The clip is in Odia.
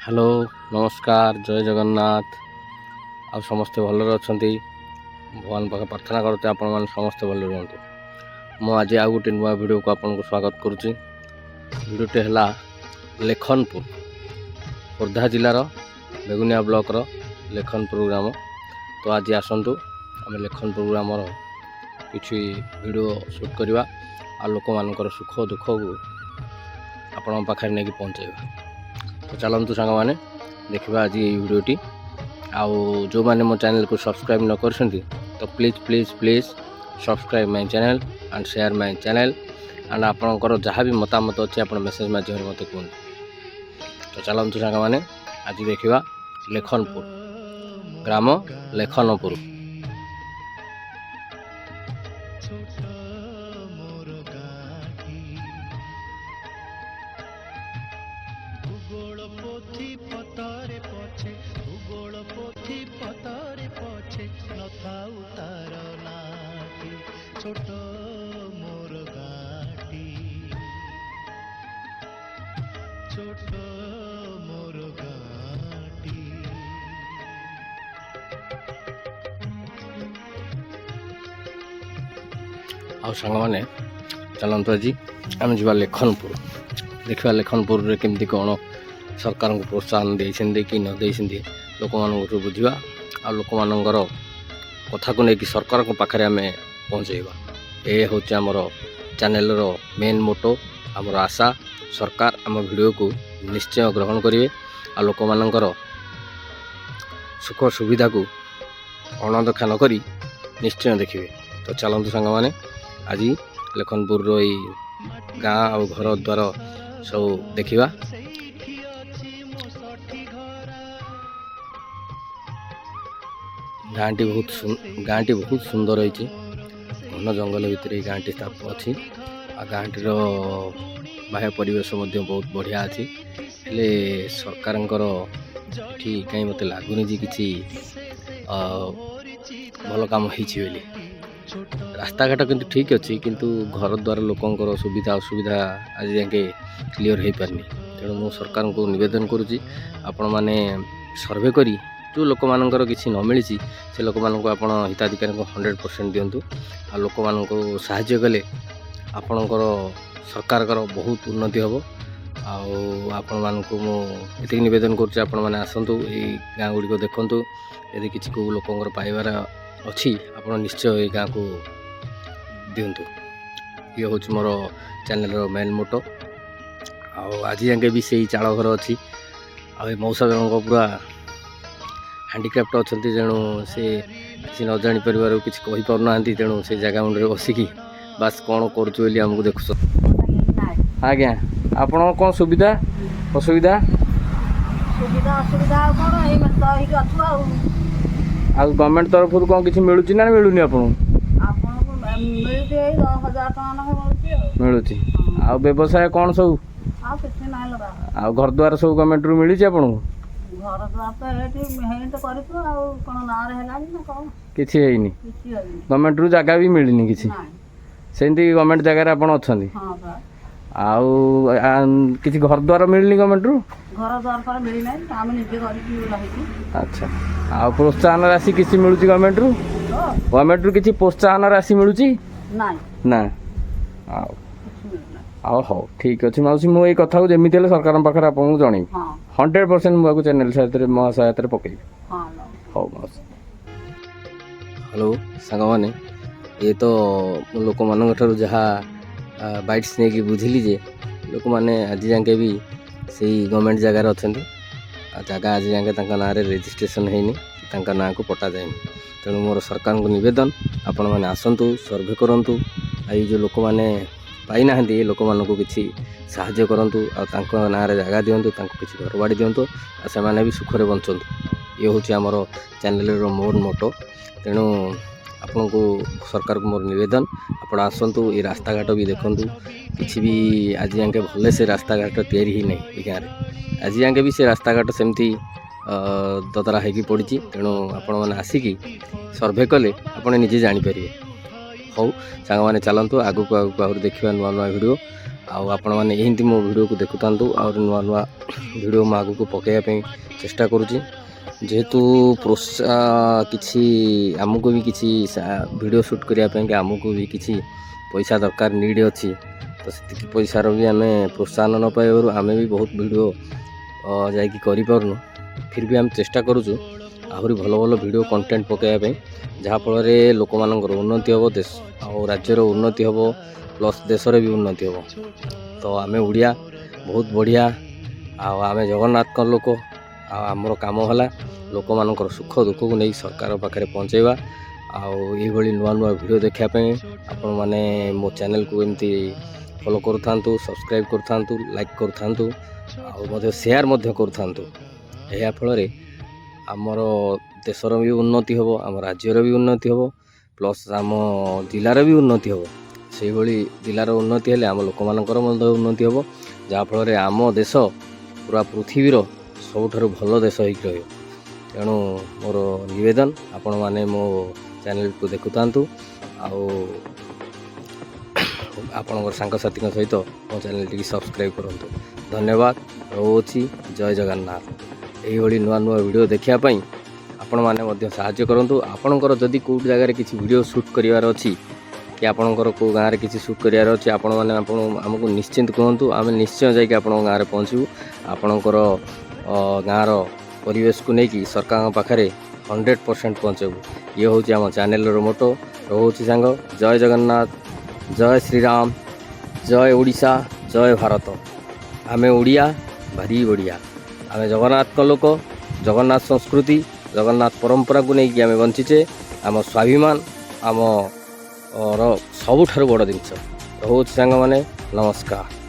ହ୍ୟାଲୋ, ନମସ୍କାର, ଜୟ ଜଗନ୍ନାଥ। ଆଉ ସମସ୍ତେ ଭଲରେ ଅଛନ୍ତି? ଭଗବାନ ପାଖେ ପ୍ରାର୍ଥନା କରୁଛି, ଆପଣମାନେ ସମସ୍ତେ ଭଲରେ ରୁହନ୍ତୁ। ମୁଁ ଆଜି ଆଉ ଗୋଟେ ନୂଆ ଭିଡ଼ିଓକୁ ଆପଣଙ୍କୁ ସ୍ୱାଗତ କରୁଛି। ଭିଡ଼ିଓଟି ହେଲା ଲେଖନପୁର, ଖୋର୍ଦ୍ଧା ଜିଲ୍ଲାର ବେଗୁନିଆ ବ୍ଲକର ଲେଖନପୁର ଗ୍ରାମ। ତ ଆଜି ଆସନ୍ତୁ, ଆମେ ଲେଖନପୁର ଗ୍ରାମର କିଛି ଭିଡ଼ିଓ ସୁଟ୍ କରିବା ଆଉ ଲୋକମାନଙ୍କର ସୁଖ ଦୁଃଖକୁ ଆପଣଙ୍କ ପାଖରେ ନେଇକି ପହଞ୍ଚାଇବା। ତ ଚାଲନ୍ତୁ ସାଙ୍ଗମାନେ, ଦେଖିବା ଆଜି ଏଇ ଭିଡ଼ିଓଟି। ଆଉ ଯେଉଁମାନେ ମୋ ଚ୍ୟାନେଲକୁ ସବସ୍କ୍ରାଇବ୍ ନ କରିଛନ୍ତି, ତ please, please, please subscribe my channel and share my channel and ଆପଣଙ୍କର ଯାହା ବି ମତାମତ ଅଛି, ଆପଣ ମେସେଜ୍ ମାଧ୍ୟମରେ ମୋତେ କୁହନ୍ତୁ। ତ ଚାଲନ୍ତୁ ସାଙ୍ଗମାନେ, ଆଜି ଦେଖିବା ଲେଖନପୁର ଗ୍ରାମ, ଲେଖନପୁର। ଛୋଟ ମୋର ଗାଁଟି, ଭୂଗୋଳ ପୋଥି ପତରେ ପଛେ, ଭୂଗୋଳ ପୋଥି ପତରେ ପଛେ ନଥାଉ ତାର ନାଁଟି। ଛୋଟ ମୋର ଗାଁଟି, ଛୋଟ ମୋର ଗାଁଟି। ଆଉ ସାଙ୍ଗମାନେ, ଚାଲନ୍ତୁ, ଆଜି ଆମେ ଯିବା ଲେଖନପୁର। ଦେଖିବା ଲେଖନପୁରରେ କେମିତି କ'ଣ ସରକାରଙ୍କୁ ପ୍ରୋତ୍ସାହନ ଦେଇଛନ୍ତି କି ନ ଦେଇଛନ୍ତି, ଲୋକମାନଙ୍କଠୁ ବୁଝିବା ଆଉ ଲୋକମାନଙ୍କର କଥାକୁ ନେଇକି ସରକାରଙ୍କ ପାଖରେ ଆମେ ପହଞ୍ଚାଇବା। ଏ ହେଉଛି ଆମର ଚ୍ୟାନେଲର ମେନ୍ ମୋଟୋ। ଆମର ଆଶା, ସରକାର ଆମ ଭିଡ଼ିଓକୁ ନିଶ୍ଚୟ ଗ୍ରହଣ କରିବେ ଆଉ ଲୋକମାନଙ୍କର ସୁଖ ସୁବିଧାକୁ ଅଣଦେଖା ନ କରି ନିଶ୍ଚୟ ଦେଖିବେ। ତ ଚାଲନ୍ତୁ ସାଙ୍ଗମାନେ, ଆଜି ଲେଖନପୁରର ଏଇ ଗାଁ ଆଉ ଘର ଦ୍ୱାର ସବୁ ଦେଖିବା। ସେଇଠି ଅଛି ମୋ ଷଠି ଘର। ଗାଁଟି ବହୁତ ସୁନ୍ଦର ହେଇଛି। ଘନ ଜଙ୍ଗଲ ଭିତରେ ଏଇ ଗାଁଟି ସ୍ଥାପ ଅଛି ଆଉ ଗାଁଟିର ବାହ୍ୟ ପରିବେଶ ମଧ୍ୟ ବହୁତ ବଢ଼ିଆ ଅଛି। ହେଲେ ସରକାରଙ୍କର ଏଠି କାହିଁ ମୋତେ ଲାଗୁନି ଯେ କିଛି ଭଲ କାମ ହେଇଛି ବୋଲି। ରାସ୍ତାଘାଟ କିନ୍ତୁ ଠିକ୍ ଅଛି, କିନ୍ତୁ ଘର ଦ୍ୱାର, ଲୋକଙ୍କର ସୁବିଧା ଅସୁବିଧା ଆଜି ଯାକେ କ୍ଲିଅର୍ ହେଇପାରିନି। ତେଣୁ ମୁଁ ସରକାରଙ୍କୁ ନିବେଦନ କରୁଛି, ଆପଣମାନେ ସର୍ଭେ କରି ଯେଉଁ ଲୋକମାନଙ୍କର କିଛି ନ ମିଳିଛି, ସେ ଲୋକମାନଙ୍କୁ ଆପଣ ହିତାଧିକାରୀଙ୍କୁ 100% ଦିଅନ୍ତୁ। ଆଉ ଲୋକମାନଙ୍କୁ ସାହାଯ୍ୟ କଲେ ଆପଣଙ୍କର ସରକାରଙ୍କର ବହୁତ ଉନ୍ନତି ହେବ। ଆଉ ଆପଣମାନଙ୍କୁ ମୁଁ ଏତିକି ନିବେଦନ କରୁଛି, ଆପଣମାନେ ଆସନ୍ତୁ, ଏଇ ଗାଁ ଗୁଡ଼ିକ ଦେଖନ୍ତୁ। ଯଦି କିଛି କେଉଁ ଲୋକଙ୍କର ପାଇବାର ଅଛି, ଆପଣ ନିଶ୍ଚୟ ଏଇ ଗାଁକୁ ଦିଅନ୍ତୁ। ଇଏ ହେଉଛି ମୋର ଚ୍ୟାନେଲର ମେନ୍ ମୋଟୋ। ଆଉ ଆଜି ଯାକେ ବି ସେଇ ଚାଳ ଘର ଅଛି। ଆଉ ଏ ମଉସା ଜଣଙ୍କ ପୁରା ହ୍ୟାଣ୍ଡିକ୍ରାଫ୍ଟ ଅଛନ୍ତି, ତେଣୁ ସେ କିଛି ନ ଜାଣିପାରିବାରୁ କିଛି କହିପାରୁନାହାନ୍ତି। ତେଣୁ ସେ ଜାଗା ମୁଣ୍ଡରେ ବସିକି ବାସ୍ କ'ଣ କରୁଛୁ ବୋଲି ଆମକୁ ଦେଖୁଛନ୍ତି। ଆଜ୍ଞା, ଆପଣଙ୍କ କ'ଣ ସୁବିଧା ଅସୁବିଧା? ସୁବିଧା ଅସୁବିଧା ଆଉ କ'ଣ, ଏଇ ତ ହେଇକି ଅଛୁ ଆଉ। ଆଉ ଗଭର୍ଣ୍ଣମେଣ୍ଟ ତରଫରୁ କ'ଣ କିଛି ମିଳୁଛି ନା ମିଳୁନି ଆପଣଙ୍କୁ? ଆପଣଙ୍କୁ ମିଳୁଛି, ଏଇ 10,000 ଟଙ୍କା ଲେଖା ମିଳୁଛି ଆଉ। ମିଳୁଛି। ଆଉ ବ୍ୟବସାୟ କ'ଣ ସବୁ? ଆଉ କିଛି ନାହିଁ ଲୋ ବା। ଆଉ ଘର ଦ୍ୱାର ସବୁ ଗଭର୍ଣ୍ଣମେଣ୍ଟରୁ ମିଳିଛି ଆପଣଙ୍କୁ? ଘର ଦ୍ୱାର ତ ଏଇଠି ହେଇନି ତ କରିଛୁ, ଆଉ କ'ଣ ନାଁରେ ହେଲାଣି ନା କ'ଣ? କିଛି ହେଇନି? କିଛି ହେଇନି। ଗଭର୍ଣ୍ଣମେଣ୍ଟରୁ ଜାଗା ବି ମିଳିନି କିଛି? ନାଇଁ। ସେମିତି ଗଭର୍ଣ୍ଣମେଣ୍ଟ ଜାଗାରେ ଆପଣ ଅଛନ୍ତି? ହଁ ବା। ଆଉ କିଛି ଘର ଦ୍ୱାର ମିଳିନି ଗଭର୍ଣ୍ଣମେଣ୍ଟରୁ? ଘର ଦ୍ୱାର ପରେ ମିଳିନାହିଁ, ଆମେ ନିଜେ କରିକି ରହିଛୁ। ଆଚ୍ଛା, ଆଉ ପ୍ରୋତ୍ସାହନ ରାଶି କିଛି ମିଳୁଛି ଗଭର୍ଣ୍ଣମେଣ୍ଟରୁ? ତ ଗଭର୍ଣ୍ଣମେଣ୍ଟରୁ କିଛି ପ୍ରୋତ୍ସାହନ ରାଶି ମିଳୁଛି? ନାଇଁ। ନା ଆଉ କିଛି ମିଳୁନାହିଁ। ଆଉ ହଉ, ଠିକ୍ ଅଛି ମାଉସୀ, ମୁଁ ଏଇ କଥାକୁ ଯେମିତି ହେଲେ ସରକାରଙ୍କ ପାଖରେ ଆପଣଙ୍କୁ ଜଣେଇବି। 100% ମୁଁ ଆକୁ ଚ୍ୟାନେଲ ସହାୟତାରେ, ମୋ ସହାୟତାରେ ପକେଇବି। ହଁ ଲୋ। ହଉ ମାଉସୀ। ହ୍ୟାଲୋ ସାଙ୍ଗମାନେ, ଇଏ ତ ମୁଁ ଲୋକମାନଙ୍କ ଠାରୁ ଯାହା ବାଇଟ୍ସ ନେଇକି ବୁଝିଲି ଯେ ଲୋକମାନେ ଆଜି ଯାକେ ବି ସେଇ ଗଭର୍ଣ୍ଣମେଣ୍ଟ ଜାଗାରେ ଅଛନ୍ତି ଆଉ ଜାଗା ଆଜି ଯାକେ ତାଙ୍କ ନାଁରେ ରେଜିଷ୍ଟ୍ରେସନ୍ ହେଇନି, ତାଙ୍କ ନାଁକୁ ପଟା ଯାଇନି। ତେଣୁ ମୋର ସରକାରଙ୍କୁ ନିବେଦନ, ଆପଣମାନେ ଆସନ୍ତୁ, ସର୍ଭେ କରନ୍ତୁ ଆଉ ଏଇ ଯେଉଁ ଲୋକମାନେ ପାଇନାହାନ୍ତି, ଏ ଲୋକମାନଙ୍କୁ କିଛି ସାହାଯ୍ୟ କରନ୍ତୁ ଆଉ ତାଙ୍କ ନାଁରେ ଜାଗା ଦିଅନ୍ତୁ, ତାଙ୍କୁ କିଛି ଘରବାଡ଼ି ଦିଅନ୍ତୁ ଆଉ ସେମାନେ ବି ସୁଖରେ ବଞ୍ଚନ୍ତୁ। ଇଏ ହେଉଛି ଆମର ଚ୍ୟାନେଲର ମୋର ମୋଟୋ। ତେଣୁ ଆପଣଙ୍କୁ, ସରକାରକୁ ମୋର ନିବେଦନ, ଆପଣ ଆସନ୍ତୁ, ଏ ରାସ୍ତାଘାଟ ବି ଦେଖନ୍ତୁ। କିଛି ବି ଆଜି ଯାକେ ଭଲ ସେ ରାସ୍ତାଘାଟ ତିଆରି ହେଇନାହିଁ ଏ ଗାଁରେ। ଆଜି ଯାକେ ବି ସେ ରାସ୍ତାଘାଟ ସେମିତି ଦଦରା ହେଇକି ପଡ଼ିଛି। ତେଣୁ ଆପଣମାନେ ଆସିକି ସର୍ଭେ କଲେ ଆପଣ ନିଜେ ଜାଣିପାରିବେ। ହଉ ସାଙ୍ଗମାନେ, ଚାଲନ୍ତୁ, ଆଗକୁ ଆଗକୁ ଆହୁରି ଦେଖିବା ନୂଆ ନୂଆ ଭିଡ଼ିଓ। ଆଉ ଆପଣମାନେ ଏମିତି ମୋ ଭିଡ଼ିଓକୁ ଦେଖୁଥାନ୍ତୁ। ଆହୁରି ନୂଆ ନୂଆ ଭିଡ଼ିଓ ମୁଁ ଆଗକୁ ପକାଇବା ପାଇଁ ଚେଷ୍ଟା କରୁଛି। ଯେହେତୁ କିଛି ଆମକୁ ବି କିଛି ଭିଡ଼ିଓ ସୁଟ୍ କରିବା ପାଇଁକି ଆମକୁ ବି କିଛି ପଇସା ଦରକାର, ନିଡ଼୍ ଅଛି। ତ ସେତିକି ପଇସାର ବି ଆମେ ପ୍ରୋତ୍ସାହନ ନ ପାଇବାରୁ ଆମେ ବି ବହୁତ ଭିଡ଼ିଓ ଯାଇକି କରିପାରୁନୁ। ଫିର୍ ବି ଆମେ ଚେଷ୍ଟା କରୁଛୁ ଆହୁରି ଭଲ ଭଲ ଭିଡ଼ିଓ କଣ୍ଟେଣ୍ଟ ପକାଇବା ପାଇଁ, ଯାହାଫଳରେ ଲୋକମାନଙ୍କର ଉନ୍ନତି ହେବ, ଦେଶ ଆଉ ରାଜ୍ୟର ଉନ୍ନତି ହେବ, ପ୍ଲସ୍ ଦେଶର ବି ଉନ୍ନତି ହେବ। ତ ଆମେ ଓଡ଼ିଆ ବହୁତ ବଢ଼ିଆ ଆଉ ଆମେ ଜଗନ୍ନାଥଙ୍କ ଲୋକ। ଆଉ ଆମର କାମ ହେଲା ଲୋକମାନଙ୍କର ସୁଖ ଦୁଃଖକୁ ନେଇ ସରକାର ପାଖରେ ପହଞ୍ଚାଇବା। ଆଉ ଏଇଭଳି ନୂଆ ନୂଆ ଭିଡ଼ିଓ ଦେଖିବା ପାଇଁ ଆପଣମାନେ ମୋ ଚ୍ୟାନେଲକୁ ଏମିତି ଫଲୋ କରୁଥାନ୍ତୁ, ସବସ୍କ୍ରାଇବ୍ କରୁଥାନ୍ତୁ, ଲାଇକ୍ କରୁଥାନ୍ତୁ ଆଉ ମଧ୍ୟ ସେୟାର ମଧ୍ୟ କରୁଥାନ୍ତୁ। ଏହା ଫଳରେ ଆମର ଦେଶର ବି ଉନ୍ନତି ହେବ, ଆମ ରାଜ୍ୟର ବି ଉନ୍ନତି ହେବ, ପ୍ଲସ୍ ଆମ ଜିଲ୍ଲାର ବି ଉନ୍ନତି ହେବ। ସେଇଭଳି ଜିଲ୍ଲାର ଉନ୍ନତି ହେଲେ ଆମ ଲୋକମାନଙ୍କର ମଧ୍ୟ ଉନ୍ନତି ହେବ, ଯାହାଫଳରେ ଆମ ଦେଶ ପୁରା ପୃଥିବୀର ସବୁଠାରୁ ଭଲ ଦେଶ ହେଇକି ରହିବ। ତେଣୁ ମୋର ନିବେଦନ, ଆପଣମାନେ ମୋ ଚ୍ୟାନେଲକୁ ଦେଖୁଥାନ୍ତୁ ଆଉ ଆପଣଙ୍କର ସାଙ୍ଗସାଥିଙ୍କ ସହିତ ମୋ ଚ୍ୟାନେଲଟିକି ସବସ୍କ୍ରାଇବ୍ କରନ୍ତୁ। ଧନ୍ୟବାଦ, ରହୁଅଛି। ଜୟ ଜଗନ୍ନାଥ। ଏଇଭଳି ନୂଆ ନୂଆ ଭିଡ଼ିଓ ଦେଖିବା ପାଇଁ ଆପଣମାନେ ମଧ୍ୟ ସାହାଯ୍ୟ କରନ୍ତୁ। ଆପଣଙ୍କର ଯଦି କେଉଁ ଜାଗାରେ କିଛି ଭିଡ଼ିଓ ସୁଟ୍ କରିବାର ଅଛି କି ଆପଣଙ୍କର କେଉଁ ଗାଁରେ କିଛି ସୁଟ୍ କରିବାର ଅଛି, ଆପଣମାନେ ଆପଣ ଆମକୁ ନିଶ୍ଚିନ୍ତ କୁହନ୍ତୁ। ଆମେ ନିଶ୍ଚୟ ଯାଇକି ଆପଣଙ୍କ ଗାଁରେ ପହଞ୍ଚିବୁ। ଆପଣଙ୍କର ଗାଁର ପରିବେଶକୁ ନେଇକି ସରକାରଙ୍କ ପାଖରେ 100% ପହଞ୍ଚାଇବୁ। ଇଏ ହେଉଛି ଆମ ଚ୍ୟାନେଲର ମୋଟୋ। ରହୁଛି ସାଙ୍ଗ। ଜୟ ଜଗନ୍ନାଥ, ଜୟ ଶ୍ରୀରାମ, ଜୟ ଓଡ଼ିଶା, ଜୟ ଭାରତ। ଆମେ ଓଡ଼ିଆ, ଭାରି ବଢ଼ିଆ। ଆମେ ଜଗନ୍ନାଥଙ୍କ ଲୋକ। ଜଗନ୍ନାଥ ସଂସ୍କୃତି, ଜଗନ୍ନାଥ ପରମ୍ପରାକୁ ନେଇକି ଆମେ ବଞ୍ଚିଛେ। ଆମ ସ୍ୱାଭିମାନ ଆମର ସବୁଠାରୁ ବଡ଼ ଜିନିଷ। ରହୁଛି ସାଙ୍ଗମାନେ, ନମସ୍କାର।